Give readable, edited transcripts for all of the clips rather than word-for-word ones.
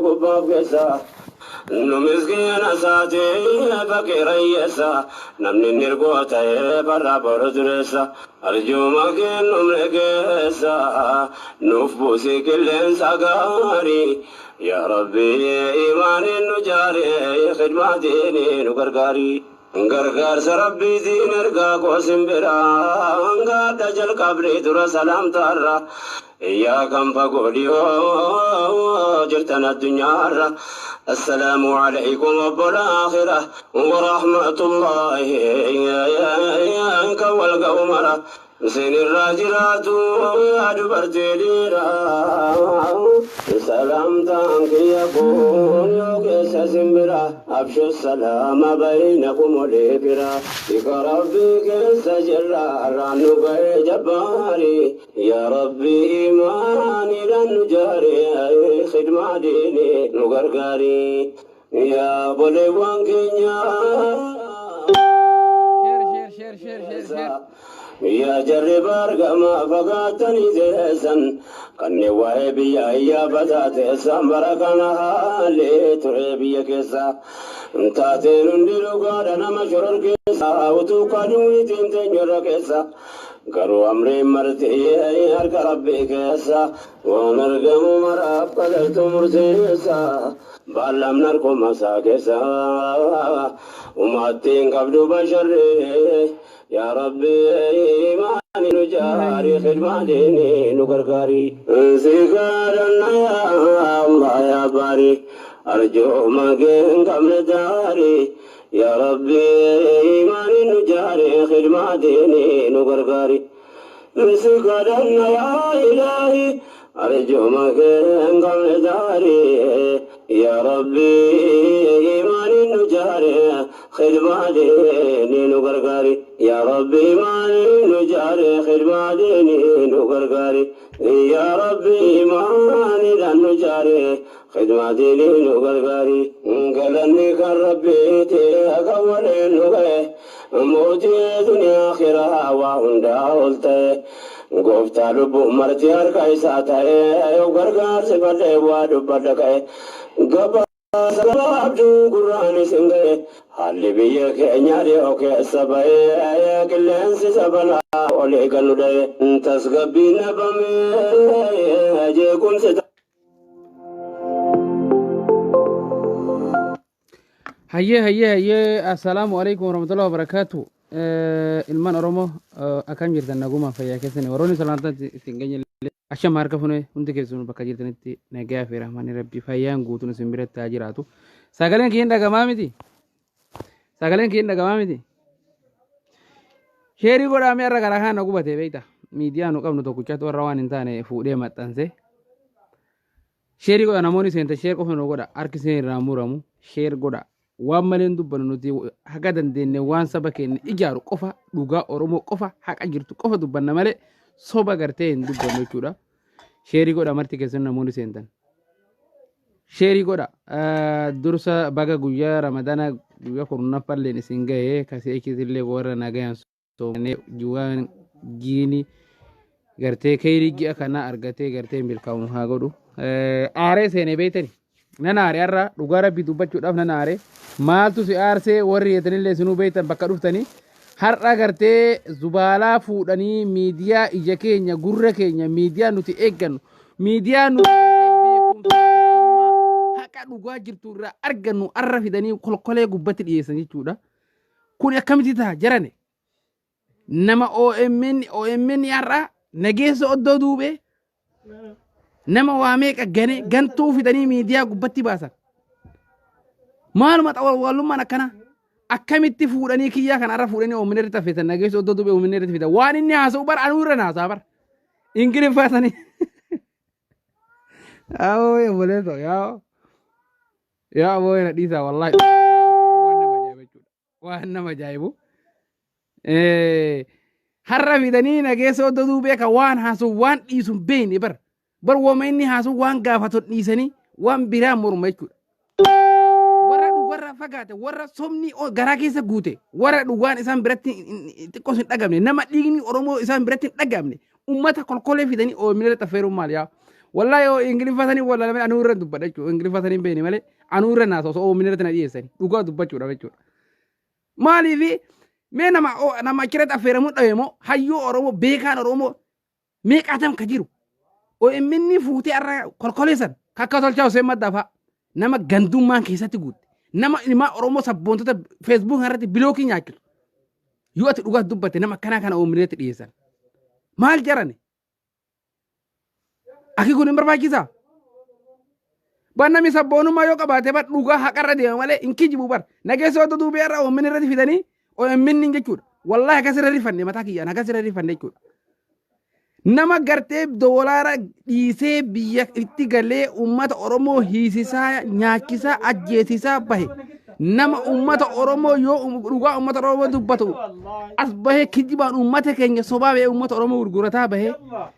Gubbaaf keessa nu miskiina isaati faqiira hiyyeessa, namni nirgoo ta'ee barraa boru dureessa. Arjuma kennumne keessa nuuf buusii qilleensa gaarii. Yaa Rabbi, imaaniin nu jaaree, khidmaatiin nu gargaarii. Gargaarsa Rabbiitiin ergaa koo simbiraa gaadha jalqabni dura salaamtaarra. Yaa kan fagoo dhiyoo jirtan addunyaarra, assalaamu alaykum obbola aakhira warahmatullaahi kan wal ga'u mara. Isinirraa jiraatu yaa dubartii dhiiraa, salaamtaan kiyya kun yoo keessa simbira. Abshu salaama baynakum olii bira bika Rabbii keessa jirra irraan nu ga'e jabbaari. Yaa Rabbi, imaaniidhaan nu jaari, khidmaa diini nu gargaari. Yaa boleewwan keenya. Share, share, share, share, share, share. Yaa jarri baargama fagaatanii teessan, kanneen waa'ee biyya iyyaafataa teessan, bara kana haalli ture biyya keessa taateen hundi dhugaadha. Nama shoror keessa utuu kaduwiitiin teenyurra keessa, garuu amriin marti harka Rabbii keessa, waan argamu maraaf qadartu murteessa. Baallamni harkuma isaa keessa, umattiin qabdu basharree. Yaa Rabbi, imaani nu jaari, khidmaadini nu gargaari. Si kadhanna yaa Allah, yaa baari, arjooma kee hin qabne daari. Yaa Rabbi, imaani nu jaari, khidmaadini nu gargaari. Si kadhanna yaa Ilaahi, arjooma kee hin qabne daari. Yaa Rabbi, imaani nu jaari, khidmaadini nu gargaari. Yaa Rabbi, imaani nu jaari, khidmaadini nu gargaari. Yaa Rabbi, imaanidhaan nu jaari, khidmaadini nu gargaari. Galanni kan Rabbiiti akka waliin nu ga'e, mootii duniyaa akhiraa waa hundaa ol ta'e, gooftaa lubbuu marti harka isaa ta'e, yoo gargaarsi fadhee waa dubbadha ka'e. Gabaasa gabaabduu gurraan isin ga'e, haalli biyya keenya dhiyoo keessa ba'ee, qilleensi sabalaa olii kan nu dha'e, tasgabbiin dhabamee jeequmsi. Hayyee, hayyee, hayyee, assalaamu alaikum warahmatullahi wabarakatuh. Ilmaan Oromoo, akkam jirtan? Naguma fayyaa keessanii? Warroonni salaamtaan isin geenye ashama harka fuune, hundi keessanuu bakka jirtanitti nagaa fi rahmanni Rabbii fayyaan guutuun isin biratti haa jiraatu. Sagaleen kiyya hin dhagamaa miti? Sagaleen kiyya hin dhagamaa miti? Share godhaa mee. Har'a karaa kana na gubatee beekta. Miidiyaa nu qabnu tokkichatu warra waan hin taane fuudhee maxxanse. Share godha, namoonni seentan share qofa nu godha, harki isin irraa muramu, share godha. Waan malee hin dubbannu nuti, haga dandeenye waan saba keenya ijaaru qofa, dhugaa Oromoo qofa, haqa jirtu qofa dubbanna malee soba gartee hin dubbannu jechuudha. Share godha marti keessan, namoonni seentan. Share godha. Dursa baga guyyaa Ramadana guyyaa 10ffaalleen isin gahee, kasii ekisillee warra nagayaan soomanii waan giini gartee keyrii ji'a kana argatee gartee milkaa'u haa godhu. Aaree seenee beektani. Nan aare har'a, dhugaa Rabbii dubbachuudhaaf nan aare. Maaltu si aarsee warri jeetanillee isinuu beektan bakka dhuftanii. Har'a gartee zubaalaa fuudhanii miidiyaa ija keenya gurra keenya, miidiyaa nuti eeggannu, miidiyaa nuti beekumsa haqa dhugaa jirtu irraa argannu har'a fidanii kolkolee gubbatti dhiyeessan jechuudha. Kun akkamitti ta'a jarane? Nama OMN, OMN har'a Nageessa Oddoo Duubee nama waa meeqa gane gantuu fidanii miidiyaa gubbatti baasan. Maaluma xawalwallummaan akkanaa? Akkamitti fuudhanii kiyyaa kana har'a fuudhanii OMN irratti affeetan? Nageessa Oddoo Duubee OMN irratti fidan. Waan inni haasa'u bar anuu irra naasaa bar. Ingiliffaatanii. Yaa obboleessa, yaa yaa aboo, na dhiisaa wallaahi. Waan nama ajaa'ibu jechuudha. Waan nama ajaa'ibu. Har'a fidanii Nageessa Oddoo Duubee kan waan haasa'u waan dhiisu hin beekne bar. Bar wama inni haasa'u waan gaafatu dhiisanii waan biraa morma jechuudha. Warra dhugarraa fagaate, warra sobni garaa keessa guute, warra dhugaan isaan biratti xiqqoos hin dhagamne, nama dhiigni Oromoo isaan biratti hin dhagamne, ummata kolkolee fidanii OMN irratti affeeruun maal yaa? Wallaahi yoo Ingiliffa sanii wallaalamee anuu irra dubbadha jechuudha. Ingiliffa sanii hin beekne malee anuu irra naasa osoo OMN irratti na dhiyeessani. Dhugaa dubbachuudhaaf jechuudha. Maaliif mee nama nama achirratti affeeramuu dhabe moo hayyuu Oromoo beekaan Oromoo meeqaatam ka jiru. OMN fuutee har'a kolkoleessan kakka tolchaa Hussein Maddaa fa'a nama gandummaan keessatti guutte nama ilmaa Oromoo sabboontota feesbuuk irratti bilookii nyaachisu. Yoo ati dhugaa dubbatte nama akkanaa kana OMN irratti dhiyeessan. Maal jarani? Akki kun hin barbaachisaa? Bar namni sabboonummaa yoo qabaate bar dhugaa haqarra deema malee hin kijibu bar. Nageessa oduu duubee irra OMN irratti fidanii OMN jechuudha. Wallaahi akkas irra rifanne mataa kiyyaan akkas irra rifanne jechuudha. Nama gartee doolaara dhiisee biyya itti galee uummata Oromoo hiisisaa, nyaachisaa, ajjeesisaa bahe. Nama uummata Oromoo yoo dhugaa uummata Oromoo dubbatu as bahee kijibaan uummata keenya sobaa bahee uummata Oromoo gurgurataa bahee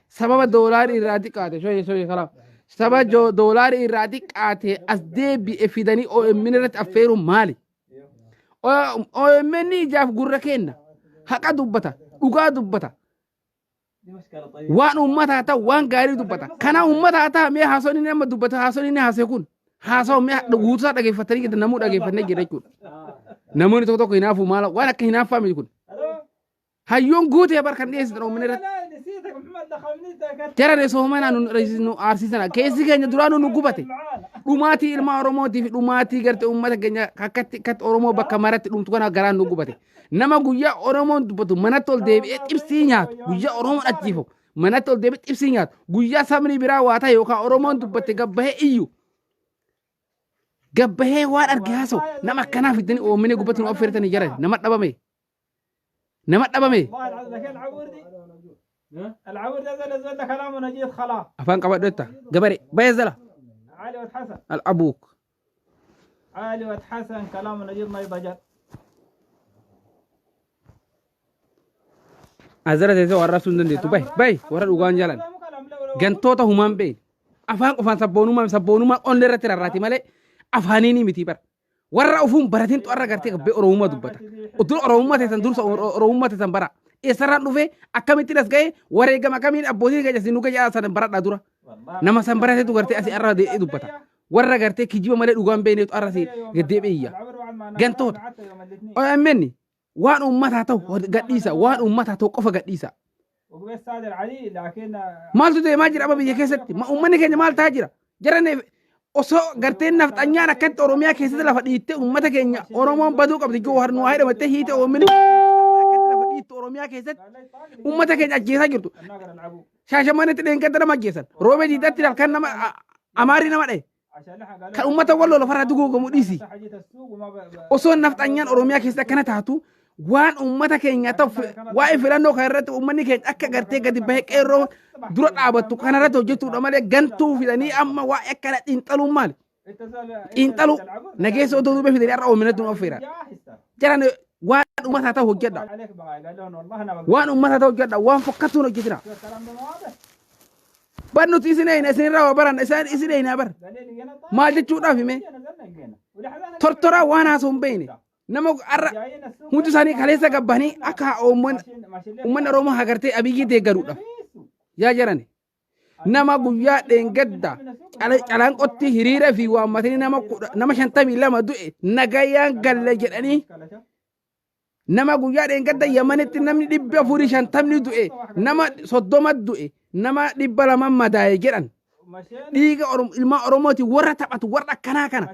sababa doolaarri irraa xiqqaate shoyee shoyee kalaaf sababa doolaarri irraa xiqqaate as deebi'e fidanii OMN irratti affeeruun maali? OMN ijaaf gurra kenna haqa dubbata dhugaa dubbata waan uummataa ta'u waan gaarii dubbata. Kana uummataa ta'a mee haasoon inni amma dubbata haasoon inni haasee kun haasoo mee guutuusaa dhageeffatanii jirtan namuu dhageeffannee jira jechuudha. Namoonni tokko tokko hinaafuu maala waan akka hinaaffaa miti kun. Hayyuun guutee bar kan dhiyeessitan uummanni irratti. Jara reesoomanaa nu aarsisan keessi keenya duraanuu nu gubate. Dhumaatii ilmaa Oromootii fi dhumaatii gartee uummata keenya akkatti akkatti Oromoo bakka maratti dhumtu kana garaan nu gubate. Nama guyyaa Oromoon dubbatu manatti ol deebi'ee xibsii nyaatu guyyaa Oromoon ajjeefamu manatti ol deebi'ee xibsii nyaatu guyyaa sabni biraa waa ta'e yookaan Oromoon dubbatte gabbahee iyyu gabbahee waan arge haasa'u nama akkanaa fidanii oomine gubbatti nu affeertanii jaran nama dhabame nama dhabame. Afaan qabadhu jetta gabare bayee zala al-abuuk. علي ود حسن كلامه نجيب ما يضجر Azara teessee warra sun dandeettu bahi bahi warra dhugaan jalan gantoota humaan beeyne afaan qofaan sabboonummaa sabboonummaa onnee irratti rarraati malee afaaniin miti bara warra ofuun baratintu arra gartee gabbee oromummaa dubbata utuu oromummaa teessan dursa oromummaa teessan bara eessarraan dhufee akkamittiin as ga'e wareegama akkamiin abbootiin keenya isin nu ga'e sana baradhaa dura nama san baratetu gartee asii arra dubbata warra gartee kijiba malee dhugaan beeknetu arra si gaddeebi'e iyya gantoota OMN waan uummataa ta'u gadhiisa waan uummataa ta'u qofa gadhiisa maaltu deemaa jira amma biyya keessatti uummanni keenya maal ta'aa jira jarane osoo garteen nafxanyaan akkatti oromiyaa keessatti lafa dhiittee uummata keenya oromoon baduu qabdi joo nu haa hidhamattee hiite OMN akkatti lafa dhiittu oromiyaa keessatti uummata keenya ajjeesaa jirtu shaashamanitti dheengadda nama ajjeesan roobee diidatti halkan nama amaarri nama dhaye kan uummata walloo lafarraa duguugamu dhiisi osoo nafxanyaan oromiyaa keessatti akkana taatu waan uummata keenya ta'u waa'ee filannoo kana irratti uummanni keenya akka gartee gadi bahee qeerroo dura dhaabattu kana irratti hojjetuudha malee gantuu fidanii amma waa'ee akkana xiinxaluun maali? Xiinxaluu nageessa otoo duubee fidanii har'a oominatti nu affeeran. Jaran waan uummataa ta'u hojjedha. Waan uummataa ta'u hojjedha. Waan fokkattuun hojjetina. Bar nuti isin eeyna isinirraa waa baranna isaan isin eeyna bar. Maal jechuudhaaf hime? Tortoraa waan haasa'u hin beekne. Nama har'a hundi isaanii kaleessa gabbanii akka uummanni Oromoo hagartee Abiyyi deeggaruudhaaf. Yaa jarani. Nama guyyaa dheengadda calanqotti hiriira fi waammatanii nama 52 du'e nagayaan galle jedhanii nama guyyaa dheengadda Yamanitti namni 450 du'e nama 30 du'e nama 200 madaa'e jedhan dhiiga ilmaa Oromooti warra taphatu warra akkanaa kana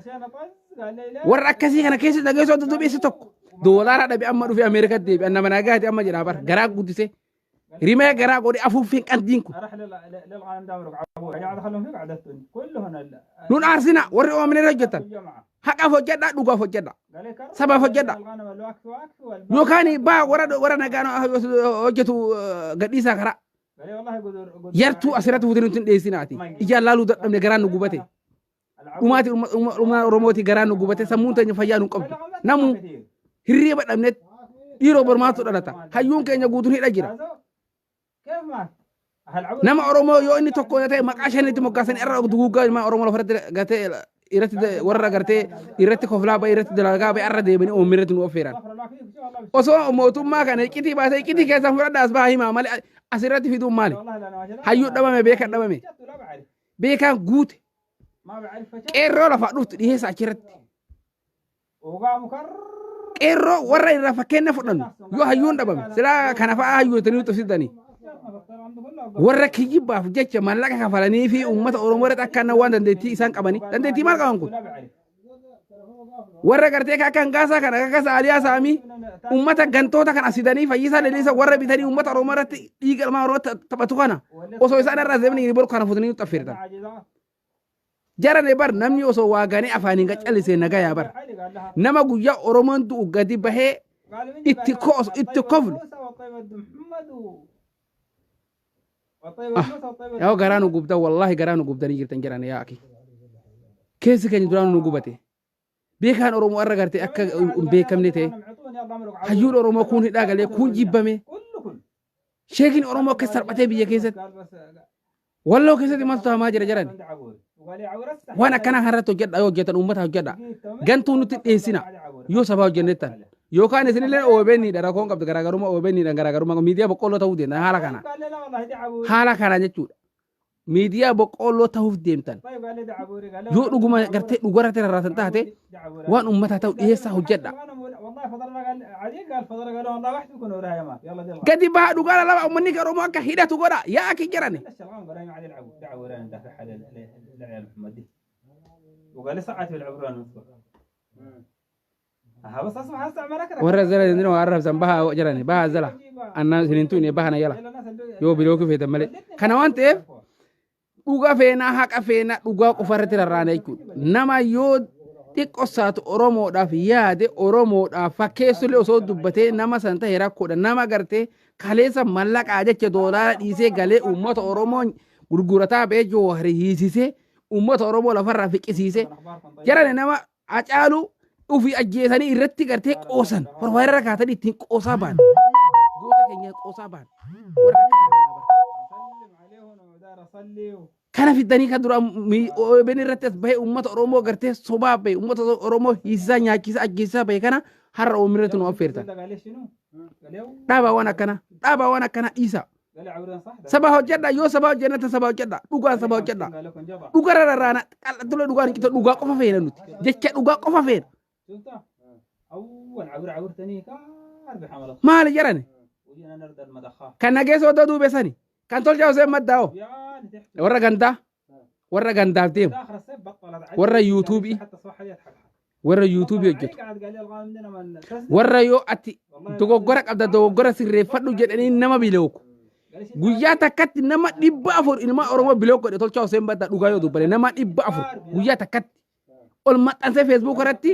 warra akkasii kana keessa dhageessoo duddubeessi tokko doolaara dhabe amma dhufe Ameerikaatti deebi'an nama nagaati amma jedhaa bara garaa guddisee Rimee garaa godhe afuuffeen qandiin kun. راح للغنم دامرك عبور يا جماعه دخلهم فيك عدتوني كلهن Nun aarsina warri OMN irra hojjetan. الجماعه Haqaaf hojjedhaa dhugaaf hojjedhaa. قال لي كرر Sabaaf hojjedhaa. الغنم الواقف واقف والباقي Yookaan baa warra warra nagaan hojjetu gadhiisaa karaa. قال لي والله قدر قدر Yartuu asirratti fuutee nutti hin dhiyeessinaati. Ijaan laaluu dadhabne garaan nu gubate. Dhumaatii uummata Oromooti garaan nu gubate sammuun teenya fayyaa nu qabdu. Namu hirriiba dhabne dhiiroo bormaatu dhalata. Hayyuun keenya guutuun hidha jira. Nama Oromoo yoo inni tokko ta'e maqaa shanitti moggaasanii irra duguuggaa ilmaan Oromoo lafarratti gatee irratti warra gartee irratti koflaa ba'e irratti dalagaa ba'e irra deemanii uummanni irratti nu affeeran. Osoo mootummaa kana iccitii baasee iccitii keessan fudhadhaa as bahaa himaa malee asirratti fiduun maali? Hayyuu dhabame beekan dhabame. Beekaan guute. ما بعرف شيء. Qeerroo lafaa dhuftu dhiheessa achirratti. وقام كر Qeerroo warra irraa fakkeenya fudhannu yoo hayyuun dhabame silaa kana fa'aa hayyootanii nutti fidanii. Warra kijibbaaf jecha maallaqa kafalanii fi uummata Oromoo irratti akka waan dandeettii isaan qabanii dandeettii maal qaban kun? لا بعرف. Warra gartee akka hangaasaa kana akka saaliyaa saamii uummata gantoota kan asidanii fayyisaa laliisa warra bitanii uummata Oromoo irratti dhiiga ilmaa Oromoo taphatu kana osoo isaan irraa deemanii boru kana fuutanii nutti affeertan. Jarane bar namni osoo waa ganee afaaniin qaccallisee nagayaa bar. علي قال لها Nama guyyaa Oromoon du'u gadi bahee قال من itti قال koos لها itti طيب koflu. موسى وطيب محمد وطيب Ah, موسى وطيب yaa garaa nu gubdan wallaahi garaa nu gubdanii jirtan jarane yaa aki. Keessi keenya duraan nu gubate. Beekaan Oromoo irra gartee akka hin beekamne ta'e. Hayyuun Oromoo kun hidhaa galee kun jibbame. كله كله Sheekiin Oromoo akka salphatee biyya keessatti. قال بس Walloo keessatti maaltu taa'amaa jira jaran. عند عبوري وقال لي عبور استحي Waan akkanaa kanarratti hojjedha yoo hojjetan uummata hojjedha. Gantuu nutti dhiyeessina yoo sabaa hojjennettan. Yookaan isinillee OBN dha rakkoon qabdu garaagarummaa OBN dha garaagarummaa miidiyaa boqqolloo ta'uu deemtan haala kana. قال لي لا والله دي عبوري Haala kana jechuudha. Miidiyaa boqqolloo ta'uuf deemtan. طيب قال لي دي عبوري قال لي Yoo dhuguma gartee dhugarratti rarraatan taate دي عبوري waan uummataa ta'u dhiyeessaa hojjedha. والله فضل قال علي قال فضل قال والله واحد يكون وراها ما يلا دي الغ Gadi bahaa dhugaa lama uummanni Oromoo akka hidhatu godha yaa akki jarane. الشلغام قال علي العبور دي عبوري انا دافع على العيال محمد دي وقال لي ساعات في العبران مفتوح ها بس اسمع هسه عملك Warra zala jedhanii waa arrabsan bahaa jarane bahaa zala. Annaa isinin tuqne bahana yala yoo biloo feetan malee. Kana waan ta'eef dhuga feenaa haqa feenaa dhugaa qofa irratti rarraana jechuudha. Nama yoo xiqqosaatu Oromoodhaaf yaade Oromoodhaaf fakkeessullee osoo dubbatee nama san ta'e rakkoodha. Nama gartee kaleessa mallaqaa jecha doolaara dhiisee galee uummata Oromoo gurgurataa ba'ee joohari hiisisee uummata Oromoo lafarraa fiqisiisee jarane nama Hacaaluu ofii ajjeesanii irratti gartee qoosan farfaarra kaatanii ittiin qoosaa ba'an. Goota keenya qoosaa ba'an. Warra akkanaa kana bara. سلم عليهم ودار اصلي Kana fiddanii kan dura OBN irratti as bahee uummata Oromoo gartee sobaa bahe uummata Oromoo hiisisaa nyaachisaa ajjeesisaa bahe kana har'a OBN irratti nu affeertan. قال لي شنو؟ قال لي Dhaabaa waan akkanaa dhaabaa waan akkanaa dhiisa. قال لي عبران صح ده Saba hojjedha yoo saba hojjennatan saba hojjedha dhugaan saba hojjedha. قال لكم جبع Dhugarra rarraana qal'attulee dhugaan hin citu dhugaa qofa feena nuti jecha dhugaa qofa feena. شفتها اول عبر عبر ثاني كار بحمل Maali jedhani وجينا نرد المدخات kan nageessa oddoo duubessani kan tolchaa Hussein Maddaa'oo يا تحت warra gandaa warra gandaaf deemu اخر الصيف بطلت علي warra yuutuubii حتى صباح يضحك warra yuutuubii hojjetu قاعد قال لي الغام عندنا من warra yoo ati dogoggora qabda dogoggora sirreeffadhu jedhanii nama bilooku guyyaa takkatti nama 400 ilma Oromoo bilook godhe tolchaa Hussein Baddaa dhugaa yoo dubbate nama 400 guyyaa takkatti ol maxxansee feesbuuk irratti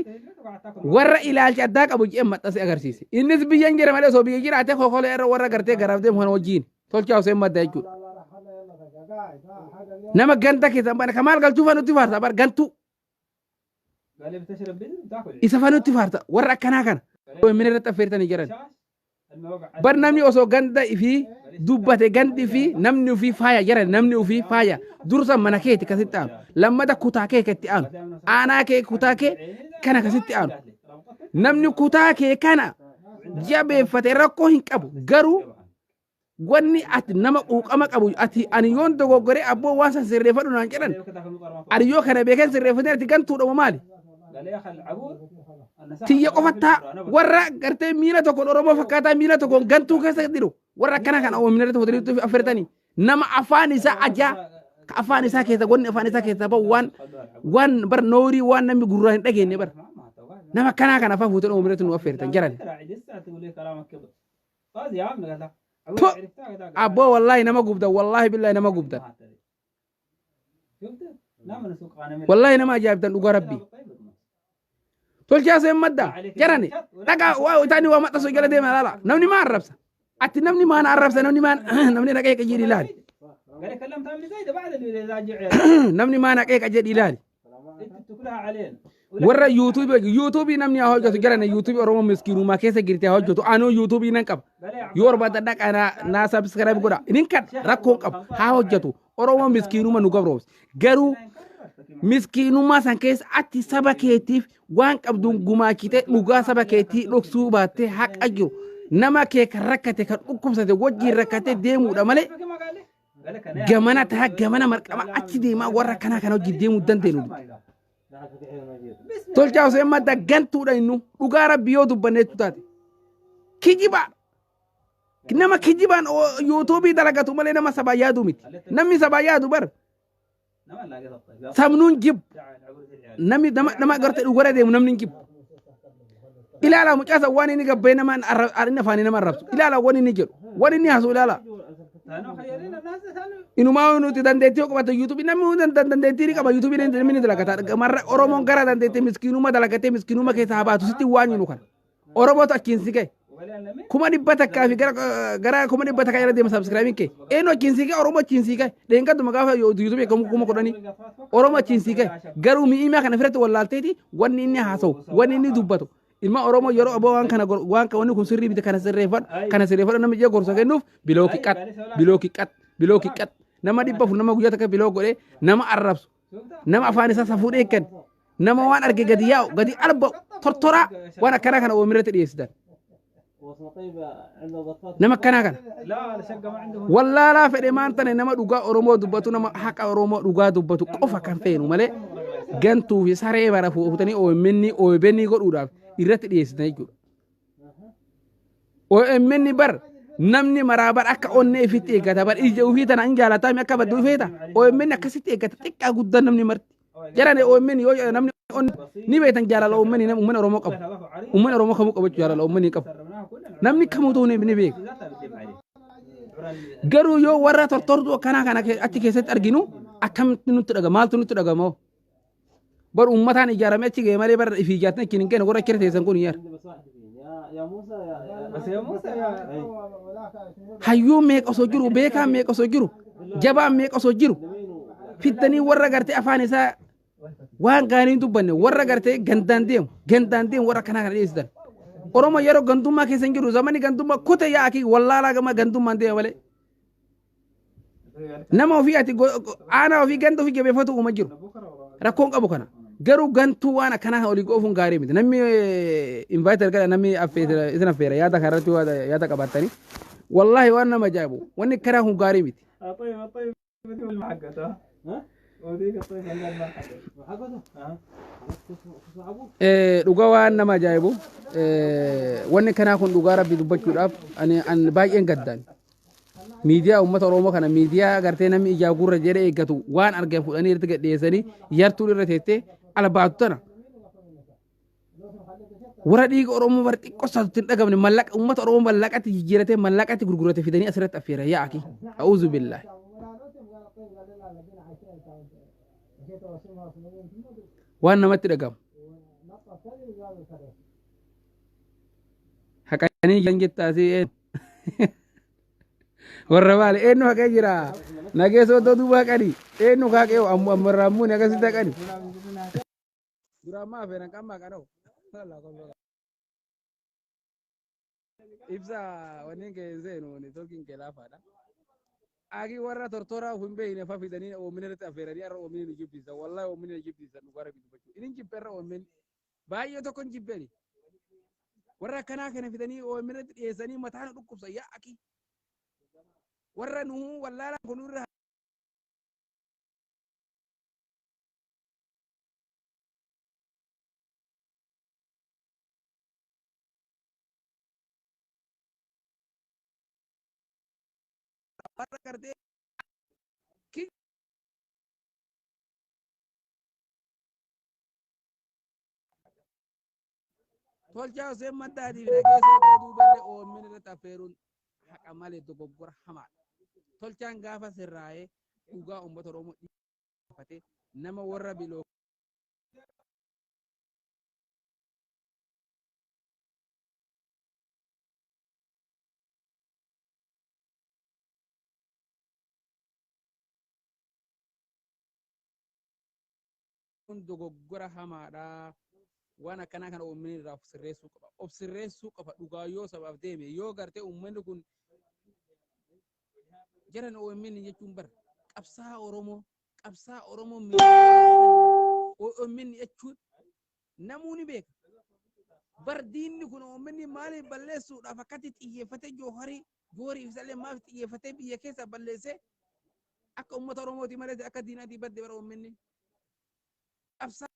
warra ilaalcha addaa qabu jedhee maxxansee agarsiise. Innis biyya hin jira malee osoo biyya jiraate kokolee irra warra gartee garaaf deemu kana wajjin tolchaa Hussein Baddaa jechuudha. Nama ganda keessan bane kamaal galchuu fa nutti faarta bar gantuu قال لي بتشرب بيزل بتاكل isa fa nutti faarta warra akkanaa kana. Mina irratti affeertanii jiran. شاش الموقع Bar namni osoo ganda ifii dubbate gandi fi namni ofii faaya jiran namni ofii faaya dursa mana keeti kasitti aanu lammata kutaa kee katti aanu aanaa kee kutaa kee kana kasitti aanu namni kutaa kee kana jabeeffate rakkoo hin qabu garuu wanni ati nama quuqama qabu ati ani yoon dogoggoree abboo waan san sirreeffadhu naan jedhan ani yoo kana beeken sirreeffatee ati gantuudhamu maali قال لي يا اخي العبور انا tiyya qofattaa warra gartee miila tokkoon Oromoo fakkaataa miila tokkoon gantuu keessa jiru warra akkana kana oomishni irratti hoteelitti affeertanii nama afaan isaa ajaa ka afaan isaa keessa wanni afaan isaa keessa bahu waan waan bar noorii waan namni gurraan hin dhageenye bar nama akkanaa kana afaan fuutee oomishni irratti nu affeertan jaran. لسه تقول لي كلامك كذا طاز يا عم قال لها Tu abboo wallaahi nama gubdan wallaahi billaahi nama gubdan شفت لا من سوق غنم wallaahi nama ajaa'ibdan dhugaa rabbii. Tolchaa seen madda jarani dhagaa waa itaanii waa maxxansu jala deema laala namni maa arrabsa ati namni maan arrabsa namni maan namni dhaqee qajeeli ilaali. قال لي كلمت عمي زايده بعد اللي راجع Namni maan haqee qajeeli ilaali. انت بتاكلها علينا Warra yuutuubii yuutuubii namni haa hojjetu jarana yuutuubii Oromoo miskiinumaa keessa jirti haa hojjetu anuu yuutuubii nan qaba. قال لي يا عم Yoo barbaaddan dhaqa naa subscribe godha inin kan rakkoon qabu haa hojjetu Oromoo miskiinuma nu gabroomsi garuu miskiinummaa san keessa ati saba keetiif waan qabduun gumaachite dhugaa saba keetii dhoksuu baattee haqa jiru nama kee kan rakkate kan dhukkubsate wajjin rakkate deemuudha malee ما قال لي قال لك انا Gamana tahaa gamana marqama achi deemaa warra kanaa kana hojii deemuu dandeenyu. Tolchaa Hussein Madda gantuudha innu dhugaa rabbi yoo dubbanneetu taate. Kijibaa nama kijibaan yuutuubii dalagatu malee nama sabaa yaadu miti. Namni sabaa yaadu bar نما لا قصة sabnuun jibbu دع العبور العيال namni nama nama gartee dhugara deemu namni hin jibbu. Ilaala mucaa waan inni gabbee nama inni afaanii nama arrabsu. Ilaala waan inni jedhu waan inni haasu ilaala. ثانو خيرين الناس ثانو Inumaa nuti dandeettii yoo qabate yuutuubii namni hundi dandeettii ni qaba yuutuubii namni ni dalagata. Marra Oromoon gara dandeettii miskiinuma dalagatee miskiinuma keessa haa baatu sitti waan nu kana. Oromootu achiin si ga'e. وقال انا مين 100,000 fi gara 100,000 jala deema sabskraayibiin kee. Eenyu achiin si ga'e Oromoo achiin si ga'e. Dheengaduma gaafa yuutuubii 10,000 Oromoo achiin si ga'e. Garuu mi'imaa kana ofirratti wallaalteeti wanni inni haasa'u wanni inni dubbatu. Ilma Oromoo yeroo aboo waan kana waan wanni kun sirrii miti kana sirreeffadhu kana sirreeffadhu namni ija gorsa kennuuf bilooki qat bilooki qat bilooki qat nama 400 nama guyyaa takka biloo godhee nama arrabsu nama afaan isaa safuu dheekkan nama waan arge gadi yaa'u gadi alba'u tortoraa waan akkanaa kana oomirratti dhiyeessitan nama akkanaa kana. لا لا شقه ما عنده Wallaalaa fedhe maan tane nama dhugaa Oromoo dubbatu nama haqa Oromoo dhugaa dubbatu qofa kan feenu malee gantuu fi saree bara fuutanii OMN OBN godhuudhaaf irratti dhiyeessitan jechuudha. OMN bar namni maraa bar akka onnee ofiitti eeggata bar ija ofii tana hin jaalataami akka baddu feeta OMN akkasitti eeggata xiqqaa guddaan namni marti. Jarane OMN yoo jedhan namni ni beektan jaalala OMN nama uummanni Oromoo qabu. Uummanni Oromoo kamuu qabu jaalala OMN qabu. سربناها كلنا Namni kamuu ta'uu ni beeka. ذاتها بتجيب عليه Garuu yoo warra tortortuu akkanaa kana achi keessatti arginu akkamitti nutti dhagama maaltu nutti dhagama hoo? Bar uummataan ijaaramee achi ga'e malee bar ifii ijaartanii achiin hin geenye warra achi teessan kun yaar. بس يا موسى يا Hayyuu meeqa osoo jiru beekaan meeqa osoo jiru jabaan meeqa osoo jiru fiddanii warra gartee afaan isaa waan gaarii hin dubbanne warra gartee gandaan deemu gandaan deemu warra akkanaa kana dhiyeessitan. Oromoo yeroo gandummaa keessa hin jiru zamani gandummaa kute yaa'aki wallaalaa gama gandummaan deema malee. Nama ofii ati aanaa ofii ganda ofii jabeeffatu uuma jiru. Rakkoon qabu kana. Garuu gantuu waan akkanaa olii goofuun gaarii miti. Namni invite argata namni isin affeera yaada kanarratti yaada qabaattanii. Wallaahi waan nama ajaa'ibu wanni akkanaa kun gaarii miti. طيب طيب ما حقته ها وديك الطيب ما حقته ها Dhugaa waan nama ajaa'ibu wanni kanaa kun dhugaa rabbi dubbachuudhaaf ani an baay'een gaddaan. Miidiyaa uummata Oromoo kana miidiyaa gartee namni ijaa gurra jedhee eeggatu waan argan fudhanii irratti gadhiyeessanii yartuun irra teettee albaatu tana. Warra dhiiga Oromoo bara xiqqoo isaatu hin dhagamne mallaqa uummata Oromoo mallaqatti jijjiiratee mallaqatti gurgurate fidanii asirratti affeera yaa'aki. A'uuzu billaahi. Waan namatti dhagamu. Haqanii jiran jettaasii warra baale eenyu haqee jira nageessoo iddoo duuba haqanii eenyu haqee ammarraa ammuun akkasitti haqanii. Duraan maa affeeran qammaa qana'u. Ibsa wanni kee seenu tolkiin kee laafaadha. Aki warra tortoraa of hin beekne fa fidanii oomishni irratti affeeranii har'a oomishni ni jibbisiisan. Wallaahi oomishni ni jibbisiisan dhugaa rabbi dubbachuu. Inni jibbe har'a oomishni baay'ee tokko hin jibbeeni. Warra akkanaa kana fidanii oomishni irratti dhiyeessanii mataa nu dhukkubsan yaa aki. Warra nuhu wallaalaa kun irra warra gartee Tolchaa Hussein Maddaatiif nageessoo iddoo duuballee oomishni irratti affeeruun haqa malee dogoggora hamaadha. Tolchaan gaafa sirraa'ee dhugaa uummata Oromoo dhiyeeffatee nama warra biloo kun dogoggora hamaadha. Waan akkanaa kana uummanni irraa of sirreessuu qaba. Of sirreessuu qaba dhugaa yoo sabaaf deeme yoo gartee uummanni kun jaran OMN jechuun bara qabsaa Oromoo qabsaa Oromoo OMN jechuun namuu ni beeka. Bar diinni kun OMN maaliif balleessuudhaaf akkatti xiyyeeffatee jooharii joorii fi sallee maaf xiyyeeffatee biyya keessa balleessee Akka uummata Oromooti malee akka diinaatii badde bara uummanni. Qabsaa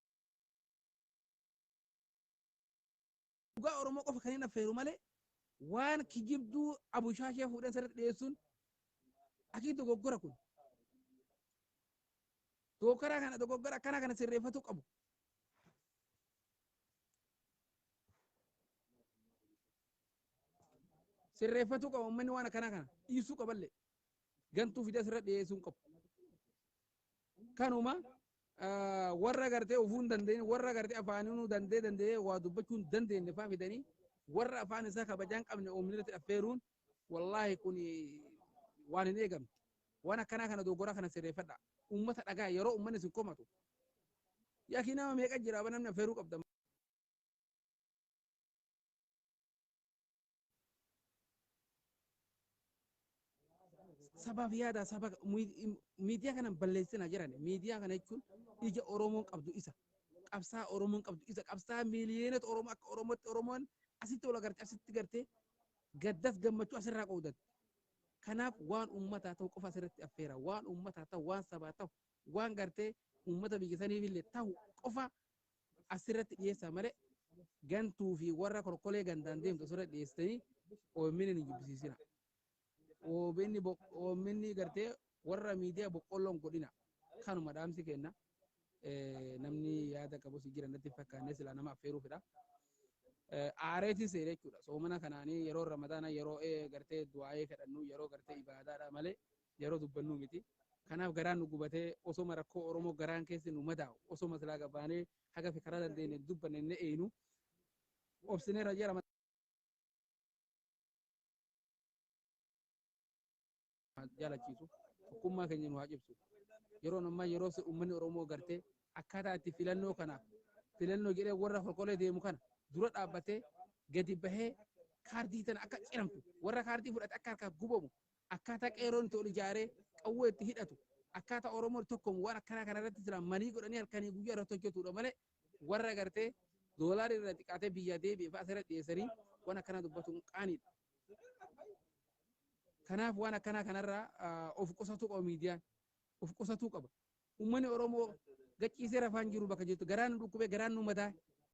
dhugaa Oromoo qofa kan hin affeeru malee waan kijibduu abushaashee fuudhan sirriitti dhiyeessuun akii dogoggora kun. Dogoggora kana dogoggora akkana kana sirreeffatu qabu. Sirreeffatu qaba uummanni waan akkanaa kana dhiisuu qaballee gantuu fidee asirra dhiyeessuu hin qabu. Kanuma warra gartee ufuu hin dandeenye warra gartee afaaninuu dandee dandee waa dubbachuu hin dandeenye faa fidanii warra afaan isaa kabajaa hin qabne uummanni irratti affeeruun wallaahi kun waan hin eegamne. Waan akkanaa kana dogoggora kana sirreeffadha. Uummata dhagaa yeroo uummanni isin komatu. Yaakii nama meeqa jira namni affeeruu qabda. Sabaaf yaada saba miidiyaa kana balleessina jiran miidiyaa kana jechuun ija Oromoon qabdu isa qabsaa Oromoon qabdu isa qabsaa miiliyoonota Oromoo akka Oromootti Oromoon asitti ol agarte asitti gartee gaddas gammachuu asirraa qoodatti. Kanaaf waan uummataa ta'u qofa asirratti affeera waan uummataa ta'u waan sabaa ta'u waan gartee uummata biyya saniif illee ta'u qofa asirratti dhiyeessaa malee gantuu fi warra korkolee gandaan deemtu asirratti dhiyeessitanii OMN hin jibbisiisina. OMN gartee warra miidiyaa boqqolloon godhina. Kanuma dhaamsi kenna. Namni yaada qabu si jira natti fakkaanne silaa nama affeeruu fedha. Aareetiin seene jechuudha. Soomana kanaanii yeroo ramadaana yeroo gartee du'aa'ee kadhannu yeroo gartee ibaadaadha malee yeroo dubbannu miti. Kanaaf garaan nu gubatee osoma rakkoo Oromoo garaan keessi nu madaa'u osoma silaa gabaanee haga fi karaa dandeenye dubbanne ne eenu obsineera jira jaalachiisu tokkummaa keenya nu haa cimsu. Yeroo ammaa yeroo uummanni Oromoo gartee akkaataa itti filannoo kanaaf filannoo jedhee warra kolkolee deemu kana dura dhaabbatee gadi bahee kaardii tana akka ciramtu warra kaardii fudhate akka harkaa gubamu akkaataa qeeroon itti ol ijaaree qawwee itti hidhatu akkaataa Oromoon tokkomu waan akkanaa kanarratti sila manii godhanii halkanii guyyaa irratti hojjetudha malee warra gartee doolaarii irra xiqqaatee biyya deebi'e fa'a asirra dhiyeessanii waan akkanaa dubbatuun qaaniidha. Kanaaf waan akkanaa kanarraa of qusatuu qaba miidiyaan of qusatuu qaba. Uummanni Oromoo gachiisee rafaan jiru bakka jirtu garaan nu dhukkubee garaan nu madaa.